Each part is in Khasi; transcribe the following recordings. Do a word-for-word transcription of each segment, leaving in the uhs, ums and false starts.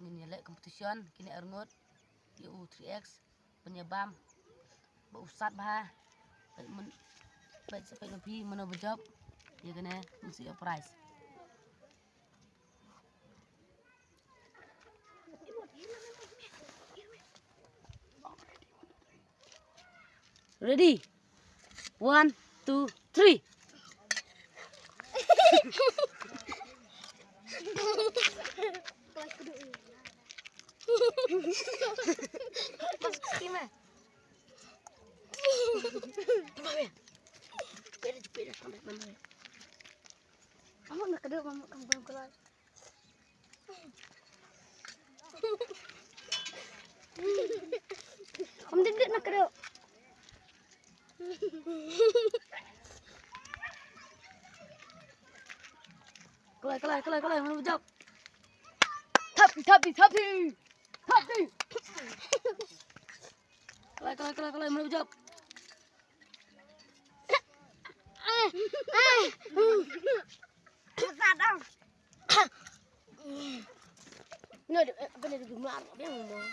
Ngin ïa leh competition, kine arngut, ïa u three X, ban ïa bam, ba u sat bha, peit mano, peit sa peit ma phi, mano ba jop, ïa kane, ngin sa ïoh prize. Ready? One, two, three. Mama nak kedua, mama kamu belum keluar. Om dikduk nak kedok. Kelai, kelai, kelai, kelai, mana bujak? Tapi, tapi, tapi. Tapi. Kelai, kelai, kelai, kelai, mana bujak? Sadam. Nadi, eh, apa nadi, gemar, dia ngomong.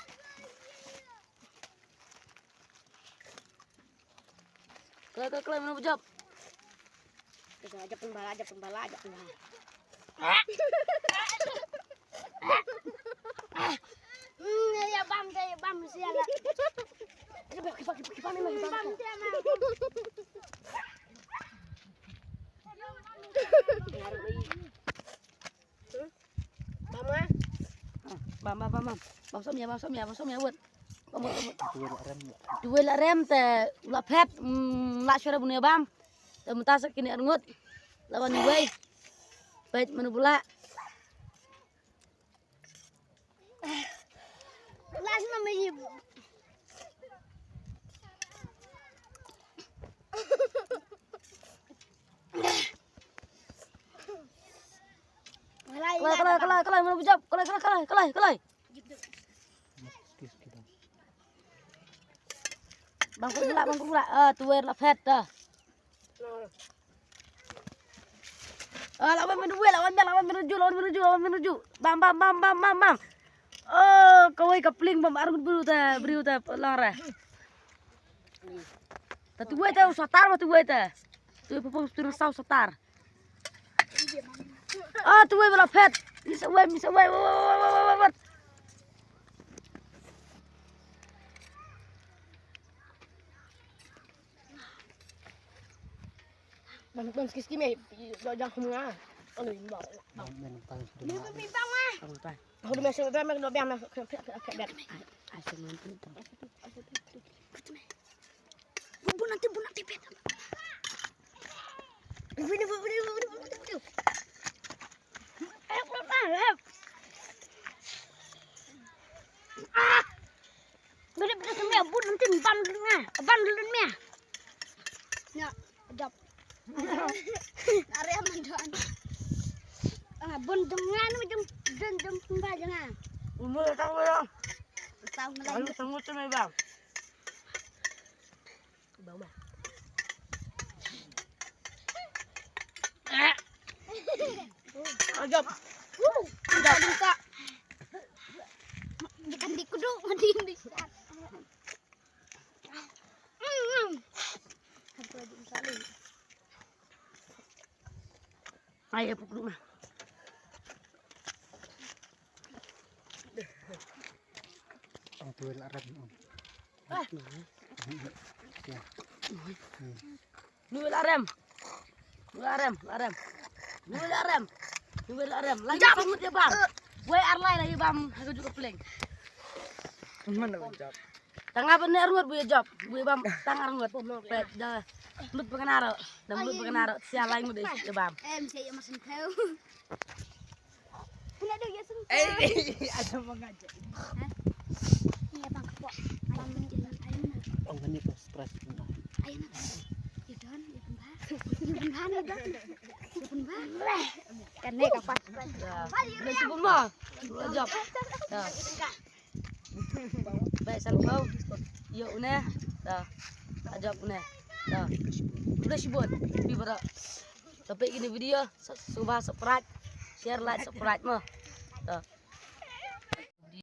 Kelai, kelai, kelai, mana bujak? Aja pembala, aja pembala, aja pembala. Hmm, ya, ya, bam, ya, ya, bam, sial lah. Aja bam, kipak, kipak, kipak, memang bam. Bam, sial lah. Bam, ah. Bam, bam, bam, bam. Bam som ïa, bam som ïa, bam som ïa, wut. Bam, wut, bam, wut. Duwai la rem. Duwai la rem te u la phet, mm, la shuwa bun ïa bam. Te mynta sa kine arngut. La wan duwai. Peit mano bula. Last mama you. Kelai, kelai, kelai, kelai, mana bujak? Kelai, kelai, kelai, kelai, kelai. Bang ku pula, bang ku pula. Ah, tuwer la phet dah. Ah, lawan menuju, lawan menuju, lawan menuju, lawan menuju. Bam, bam, bam, bam, bam, bam. Oh, kawei ka pling bam arngut bru ta, bru ta, lang ra. Ta tuwer ta, u satar, ta tuwer ta. Tu papa tu saw satar. Ah, tuwer bala phet. Misa wei, misa wei, wei, wei. Bang, bang, sikit-sikit, meh. Jauh, jauh, hum, ah. Oh, ni, bang. Bang, bang, bang, bang. Bang, bang. Aku dah masuk, bang, bang, bang, bang. Ai, ai, semua tu, tu. Bun, bun, nanti, bun, nanti, bun. Bun, bun, bun, bun, bun, bun, bun. Eh, bun, bun, eh. Ah! Beri, beri, beri, bun, nanti bam dulu, ah. Bam dulu, ah. Ya, jap. Are aman doan. Ah, bun dengan, bun, bun, bun, bun, dengan. Umur datang, bro. Datang, datang, datang, datang, bang. Bang, bang. Ajab. Buka, buka. Bukan di kudu, mandi di. Ayo, pukul mah. Ang tuwil arem. Ah. Nuwil arem. Nuwil arem, arem. Nuwil arem. Nuwil arem. Lagi jump. Pangmut ïa bam. Wei ar lai lagi bam. Aku juga peling. Mana jump? Tang nga ban ne arngut bu ïa jop. Bu ïa bam tang arngut. Peit da. Mut ba kynaro. Da mut ba kynaro. Sia lai ngut ïa bam. Em, sia ïa masin theu. Pula dong ïa sum. Eh, ada mengajak. Hah? Ïa bang kepok. Bang menjadi ayu. Oh, ini pas stress. Ayu na. Ïa don, ïa pynbha. Ïa pynbha ni don. Ïa pynbha. Kan ni ka pas stress. Dah. Dah sibun ma. Dua jop. Dah. Baik, sal kau. Ïa une. Dah. Ajak une. Dah. Udah sibun. Pi bara. Sampai kini video. Subscribe, share, like, subscribe mo. Dah.